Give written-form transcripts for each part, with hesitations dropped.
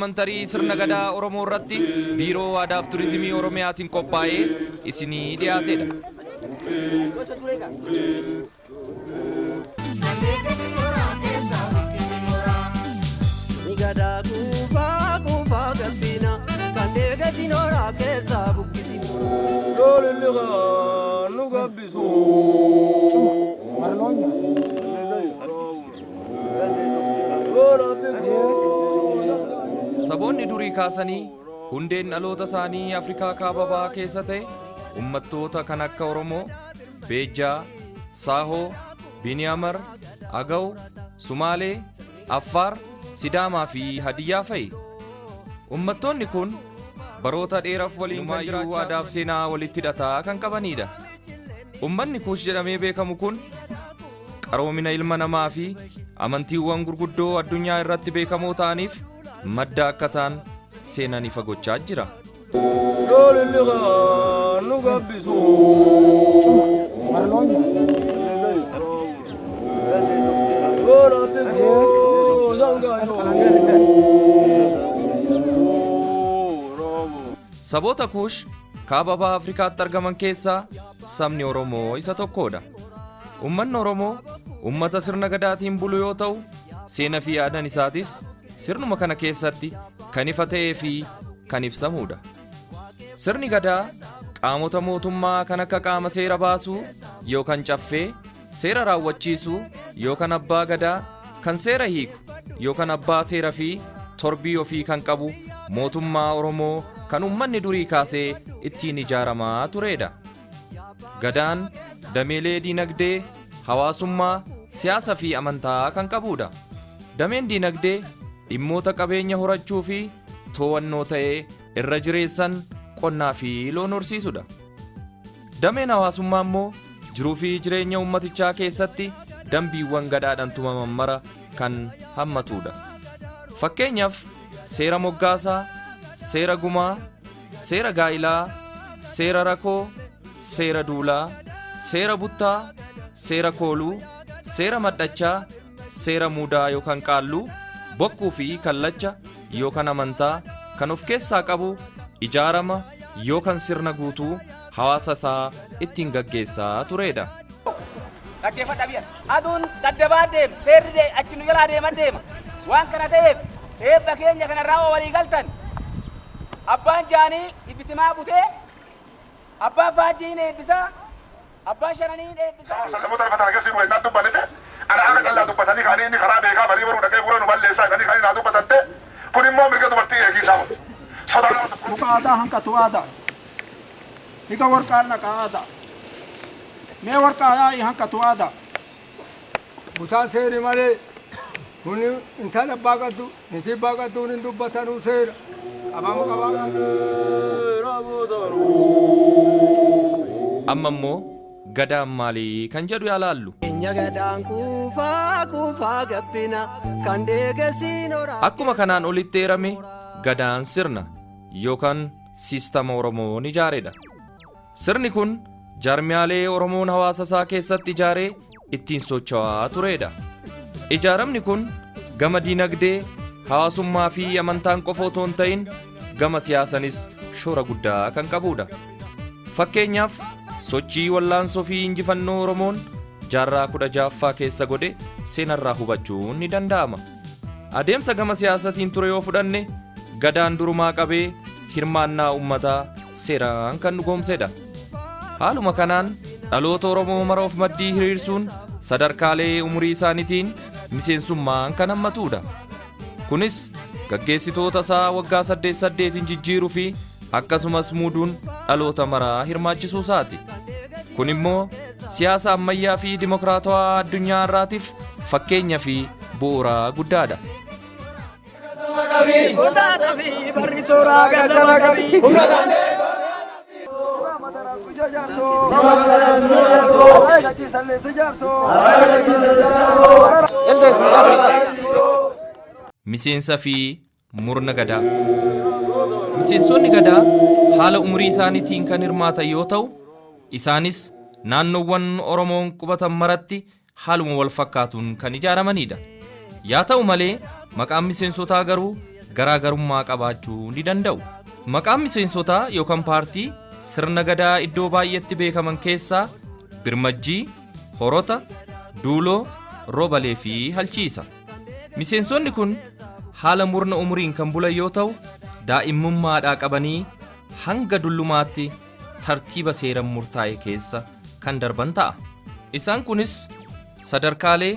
dookumantarii sirna gadaa Oromoo irratti Biiroo Aadaaf Turizimii Oromiyaatiin qophaa'ee isinii dhiyaatedha. Gadaa kuufaa kuufaa gabbina kan deegasi nooraa keessaa buqqisi. Saboonni durii kaasanii hundeen dhaloota isaanii Afrikaa kaaba bahaa keessa ta'e ummattoota kan akka Oromoo, Beejjaa, Saahoo, Biniyaamar, Agaw, Sumaalee, Affaar, Sidaamaa fi Hadiyyaa fa'i. Ummattoonni kun baroota dheeraaf waliin kan jiraachaa aadaaf seenaa walitti hidhataa kan qabanidha. Ummanni Kuush jedhamee beekamu kun qaroomina ilma namaa fi amantiiwwan gurguddoo addunyaa irratti beekamoo ta'aniif madda akka ta'an seenaan ifa gochaa jira. Saboota Kuush kaaba baha Afrikaatti argaman keessaa sabni Oromoo isa tokkodha. Uummanni Oromoo uummata sirna gadaatiin bulu yoo ta'u, seenaa fi aadaan isaatis sirnuma kana keessatti kan ifa ta'ee fi kan ibsamudha. Sirni gadaa qaamota mootummaa kan akka qaama seera baasuu yookaan caffee, seera raawwachiisuu yookaan abbaa gadaa, kan seera hiiku yookaan abbaa seera fi torbii ofii kan qabu mootummaa Oromoo kan uummanni durii kaasee ittiin ijaaramaa turedha. Gadaan dameelee diinagdee, hawaasummaa, siyaasa fi amantaa kan qabudha. Dameen diinagdee dhimmoota qabeenya horachuu fi to'annoo ta'ee irra jireessan qonnaa fi loon horsiisudha. Dameen hawaasummaa immoo jiruu fi jireenya uummatichaa keessatti dambiiwwan gadaadhaan tumaman mara kan hammatudha. Fakkeenyaaf seera moggaasaa, seera gumaa, seera gaa'ilaa, seera rakoo, seera duulaa, seera buttaa, seera kooluu, seera maddachaa, seera muudaa yookaan qaalluu, bokkuu fi kallacha yookaan amantaa kan of keessaa qabu ijaarama yookaan sirna guutuu hawaasa isaa ittiin gaggeessaa turedha. Dhaggeeffadhaa biyya. Aduun daddabaa deema. Seerri achi nu jalaa deema deema. Waan kana ta'eef eebba keenya kanarraa oo walii galtan abbaan jaanii ibbitimaa butee abbaan faajjiin eebbisaa abbaan shananiin eebbisaa. Namoota lafa tana keessa jiru ennaan dubbanite ana akka callaa dubbatanii kaanii inni karaa beekaa barii baruu dhaqee gurra nu balleessaa jedhanii kaanii naa dubbatatte kun immoo mirga dubartii eegiisaa miti. Sodaa nama tokko. Muka aadaa hanqatu aadaa. Higa warqaan dhaqa aadaa. Mee warqaa yaa'ii hanqatu aadaa. Butaan seeri malee kun intala abbaa qabdu niitii abbaa qabduun hin dubbatanuu seera qabama qabaa. Amma immoo gadaan maalii kan jedhu yaa laallu. Keenya gadaan kuufaa kuufaa gabbina kan deegasi nooraa. Akkuma kanaan olitti eerame gadaan sirna yookaan siistama Oromoon ijaaredha. Sirni kun jaarmiyaalee Oromoon hawaasa isaa keessatti ijaaree ittiin socho'aa turedha. Ijaaramni kun gama diinagdee, hawaasummaa fi amantaan qofa otoo hin ta'in gama siyaasanis shoora guddaa kan qabudha. Fakkeenyaaf sochii wallaansoo fi injifannoo Oromoon jaarraa 16ffaa keessa godhe seenarraa hubachuun ni danda'ama. Adeemsa gama siyaasatiin ture yoo fudhanne gadaan durumaa qabee hirmaannaa uummataa seeraan kan dhugoomsedha. Haaluma kanaan dhaloota Oromoo mara of maddii hiriirsuun sadarkaalee umurii isaaniitiin miseensummaan kan hammatudha. Kunis gaggeessitoota isaa waggaa saddeet saddeetiin jijjiiruu fi akkasumas muuduun dhaloota maraa hirmaachisuu isaati. Kun immoo siyaasa ammayyaa fi dimokiraatawaa addunyaa har'aatiif fakkeenya fi bu'uura guddaadha. Miseensa fi murna gadaa. Miseensonni gadaa haala umurii isaaniitiin kan hirmaatan yoo ta'u, isaanis naannoowwan Oromoon qubatan maratti haaluma wal fakkaatuun kan ijaaramanidha. Yaa ta'u malee maqaan miseensotaa garuu garaagarummaa qabaachuu ni danda'u. Maqaan miseensotaa yookaan paartii sirna gadaa iddoo baay'eetti beekaman keessaa Birmajjii, Horota, Duuloo, Robalee fi Halchiisa. Miseensonni kun haala murna umuriin kan bulan yoo ta'u, daa'imummaadhaa qabanii hanga dullumaatti tartiiba seeran murtaa'e keessa kan darban ta'a. Isaan kunis sadarkaalee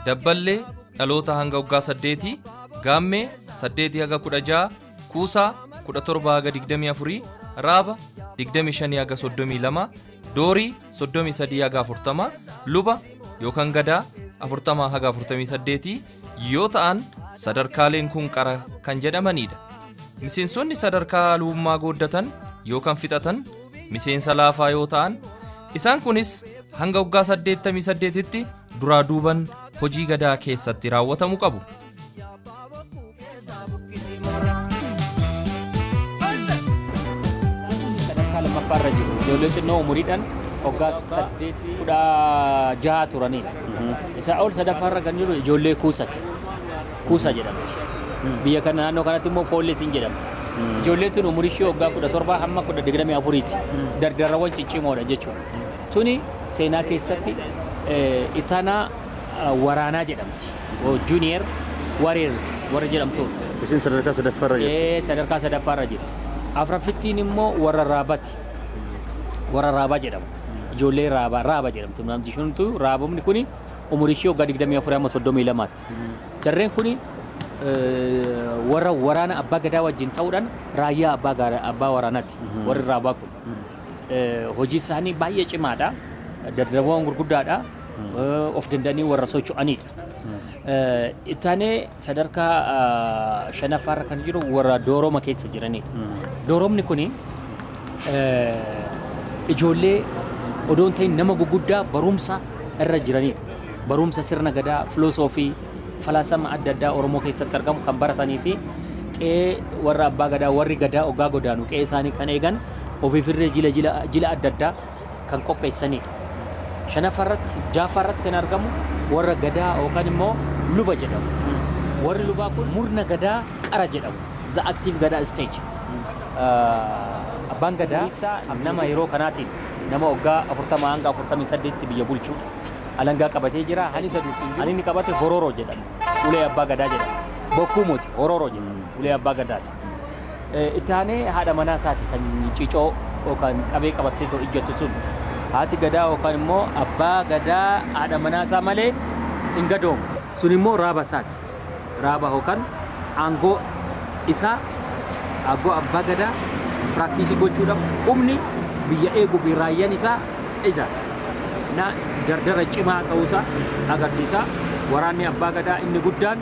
Dabballee dhaloota hanga waggaa 8, Gaammee 8 haga 16, Kuusaa 17 haga 24, Raaba 25 haga 32, Doorii 33 haga 40, Luba yookaan Gadaa 40 haga 48 yoo ta'an sadarkaaleen kun qara kan jedhamanidha. Miseensonni sadarkaa lubummaa gooddatan yookaan fixatan miseensa laafaa yoo ta'an, isaan kunis hanga waggaa 88tti duraa duuban hojii gadaa keessatti raawwatamu qabu. Sadarkaa lammaffaa irra jiru. Ijoollee xinnoo umuriidhaan waggaa 8 16 turanidha. Isaa ol sadaffaa irra kan jiru ijoollee kuusati. Kuusa jedhamti. Biyya kana naannoo kanatti immoo foolleesiin jedhamti. Ijoolleen tun umurii ishee waggaa 17 hamma 24ti. Dardarrawwan ciccimoodha jechuudha. Tuni seenaa keessatti ittaanaa waraanaa jedhamti. Junior warriors warra jedhamtuudha. Isin sadarkaa sadaffaarra jirtu. Sadarkaa sadaffaarra jirtu. Afraffittiin immoo warra raabati. Warra raabaa jedhamu. Ijoollee raabaa raaba jedhamtu. Namti shuntu raabumni kuni umurii ishee waggaa 24 hamma 32tti. Jarreen kuni warra waraana abbaa gadaa wajjin ta'uudhaan raayyaa abbaa waraanaati. Warri raabaa kun. Hojii isaanii baay'ee cimaadha. Dardarboon gurguddaadha. Of danda'anii warra socho'anidha. Ittaanee sadarkaa shanaffaarra kan jiru warra dooroma keessa jiranidha. Dooromni kuni ijoollee odoo hin ta'in nama guguddaa barumsa irra jiranidha. Barumsa sirna gadaa, filosoofii, falaasama adda addaa Oromoo keessatti argamu kan baratanii fi qe'ee warra abbaa gadaa warri gadaa oggaa godaanu qe'ee isaanii kan eegan ofiifirree jila jila jila adda addaa kan qopheessanidha. Shanaffaarratti, ja'affaarratti kan argamu warra gadaa yookaan immoo luba jedhamu. Warri lubaa kun murna gadaa qara jedhamu. The active gadaa stage. Abbaan gadaa nama yeroo kanaatiin nama waggaa 40 hanga 48tti biyya bulchu. Alangaa qabatee jira. Hani inni qabate hororoo jedhama. Ulee abbaa gadaa jedhama. Bokkuu moti hororoo jedhama. Ulee abbaa gadaati. Itti aanee haadha manaa isaati kan cicoo yookaan qabee qabattee too ijjattu sun. Haati gadaa yookaan immoo abbaa gadaa haadha manaa isaa malee hin gadoomu. Sun immoo raaba isaati. Raaba yookaan aangoo isaa aangoo abbaa gadaa practice gochuudhaaf humni biyya eeguu fi raayyaan isaa isa. Na dardara cimaa ta'uusaa agarsiisa. Waraanni abbaa gadaa inni guddaan.